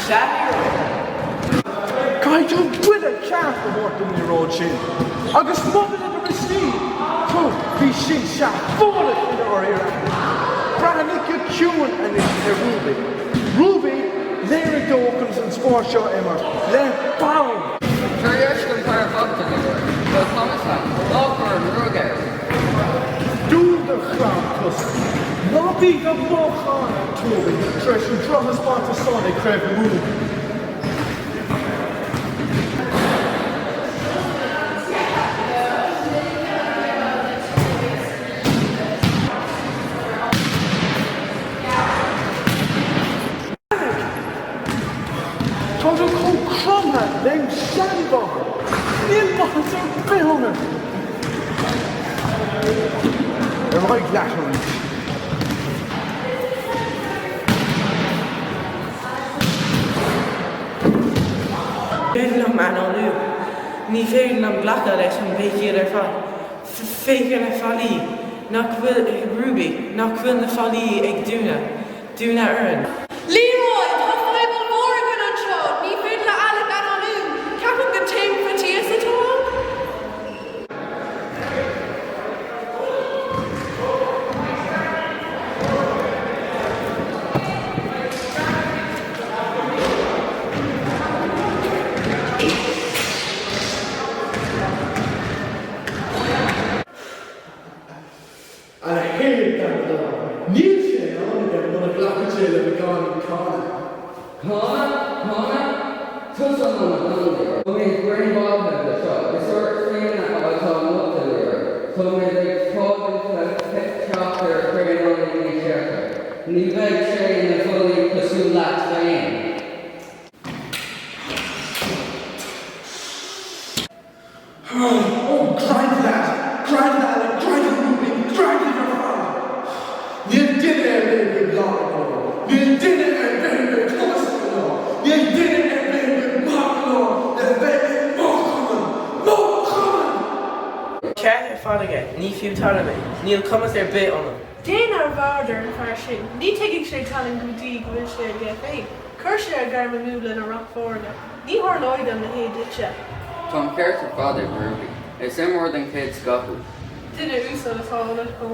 Sea, a Leroy. Caithfidh tú buille ceart a thabhairt don liathróid sin. Agus maidir le do wristín, pú, bhí sin seafóideach i ndáiríre. Breathnaigh go ciúin anois ar Ruby. Ruby, léirigh dó conas an spórt seo a imirt le bonn! Tar éis don fear bocht a Leroy, tá cumas ann, ná cuir an ruaig air. Dún do chlann tusa. Ná bí do mo cháineadh, Toby, tar éis an drochthaispeántas san ag Craobh na Mumhan. Tá tú chomh cromtha lem sheanmháthair. Níl maitheas ar bith ionat. Ar aghaidh leat arís. Féidir liom análú. Ní féidir liom glacadh leis an mbéicíl ar fad. Féach ar na fallaí. Nach bhfuil, Ruby, nach bhfuil na fallaí ag dúnadh? Dúnadh orainn. Leroy, Tá fadhb ollmhór againn anseo! Ní féidir le Alec análú! Ceapaim gur taom faitíos atá ann. A leithéid d'análú! Níl sé in ann aige muna nglacann sé le beagáinín cáineadh. Cáineadh? Cáineadh? Tusa an Leroy. Tá mé grinnbháithe de seo. Is ort féin atá an locht, a Leroy. Tá mé ag fágaint le teacht ar thraenálaí níos dearfa. Ní bheidh sé ina bhulaí cosúil leat féin. Oh, grind leat! Grind Alec, grind Ruby, grind ar fad! Níl duine ar bith a bhfuil bláth go leor. Níl duine ar bith a bhfuil cumasach go leor. Níl duine ar bith a bhfuil maith go leor le bheith i mo chumann! Mo chumann! Ceart ar fad aige, ní fiú talamh é. Níl cumas ar bith ionam. Déan neamhaird ar an fear sin. Ní tuigfidh sé tallann go dtí go bhfuil sé aige féin. Chuir sé a ghairm amú lena rath foirne. Ní tharlóidh a leithéid duitse. Tá an ceart ar fad ag Ruby. Is imreoir den chéad scoth thú. Duine uasal atá ionat chomh maith.